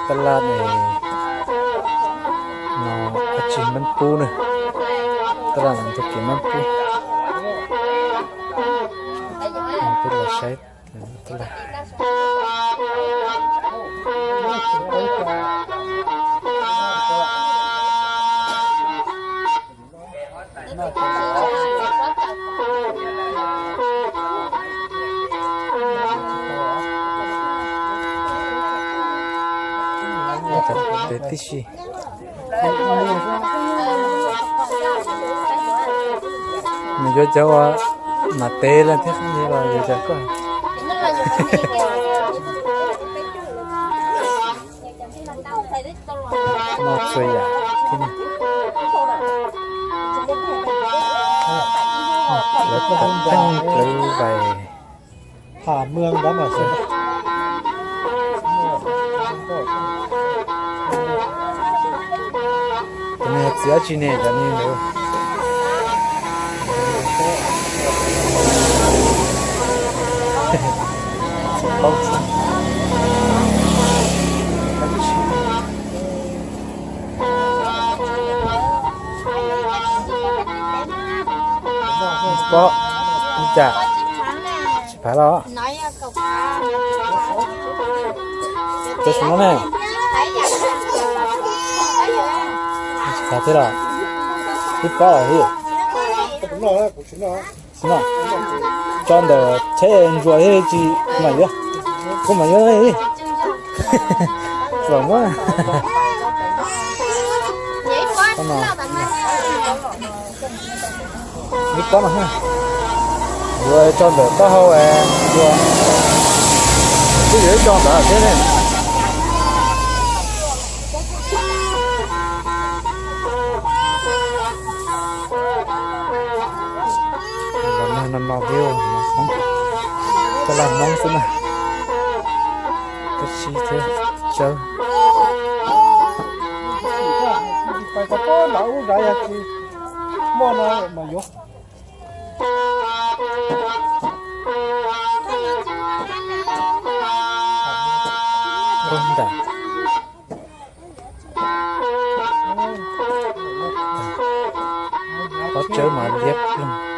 Tab laj ne, no dab tsi Mab Pub na, tab laj no ntug kev Mab Pub. Peb los saib tab laj. Peb tib si, nws yuav cov uas mam tev leej thiab los yuav cov koj. Noj txhua yam thiab ne. Lawv tham theej plawv vais. Tus niag txiv dab tsi ne, cov niag ntawd. Tsis paub txiv. Pob, li cas? Tsis phav los? Cov sum no ne? Tsis phav thiab los? Twb pob lawm thiab. Tso ntawm tsheb ntsuas thiab tsis mam yuav. Kuv mam yuav li. Los muab. Ib pob no, yuav tso ntawm taub hau ua, twb yuav ib co ntawd thiab ne. Los nag no no thiab, tab laj Hmoob xwb na. Tab sis thiab tsawb. Ntag. Pob tsawb mas liab ploog.